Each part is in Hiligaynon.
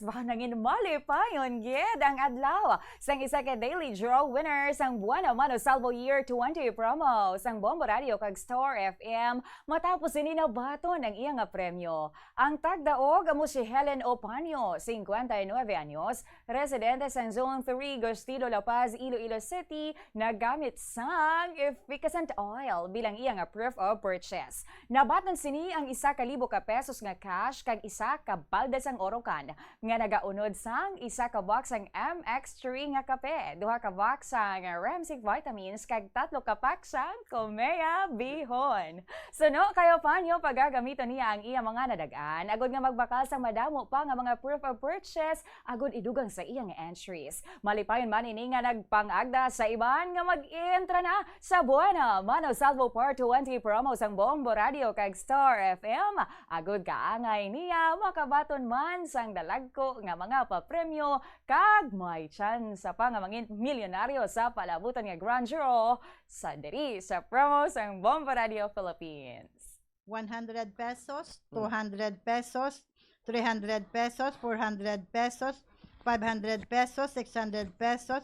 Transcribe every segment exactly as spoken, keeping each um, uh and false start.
Ba nangin malipayon gid ang adlaw sang isa ka daily draw winner sang Buena Mano Salvo Year twenty promo sang Bombo Radio kag Star F M. Matapos ini, nabaton ang iya nga premyo. Ang tagdaog amo si Helen Opanio, cincuenta y nueve anyos, residente sang Zone three, Gustilo, La Paz, Iloilo City, nagamit sang efficascent oil bilang iya nga proof of purchase. Nabaton sini ang isa ka libo ka pesos nga cash kag isa ka balde sang Orocan nga nagaunod sang isa ka box sang M X three nga kape, duha ka box sang Ramsey vitamins, kag tatlo ka pack sang Komea Bihon. Suno kayo pa nyo pagagamiton niya ang iya mga nadag-an, agud nga magbakal sang madamo pa nga mga proof of purchase, agud idugang sa iya nga entries. Malipayon man ini nga nagpangagda sa iban nga mag-entra na sa Buena Mano Salvo Part twenty promo sang Bombo Radio kag Star F M. Agud kaangay niya makabaton man sang dalagko nga mga papremyo kag may tsansa pa nga mangin milyonaryo sa palabutan nga grand draw sa diri sa promo sang Bombo Radio Philippines. One hundred pesos, two hundred pesos, three hundred pesos, four hundred pesos, five hundred pesos, six hundred pesos,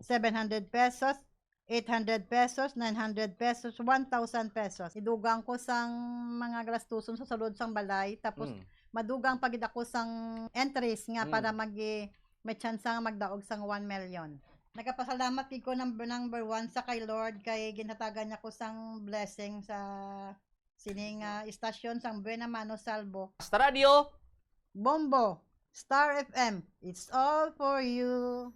seven hundred pesos, eight hundred pesos, nine hundred pesos, one thousand pesos. Idugang ko sang mga galastuson sa sulod sang balay, tapos Mm. madugang pa gid ako sang entries nga Mm. para magi may tsansa nga magdaog sang one million. Nagapasalamat gid ko number, number one sa kay Lord kay ginhatagan niya ko sang blessing sa sining ah, istasyon sang Buena Mano Salvo. Star Radio. Bombo, Star F M, it's all for you.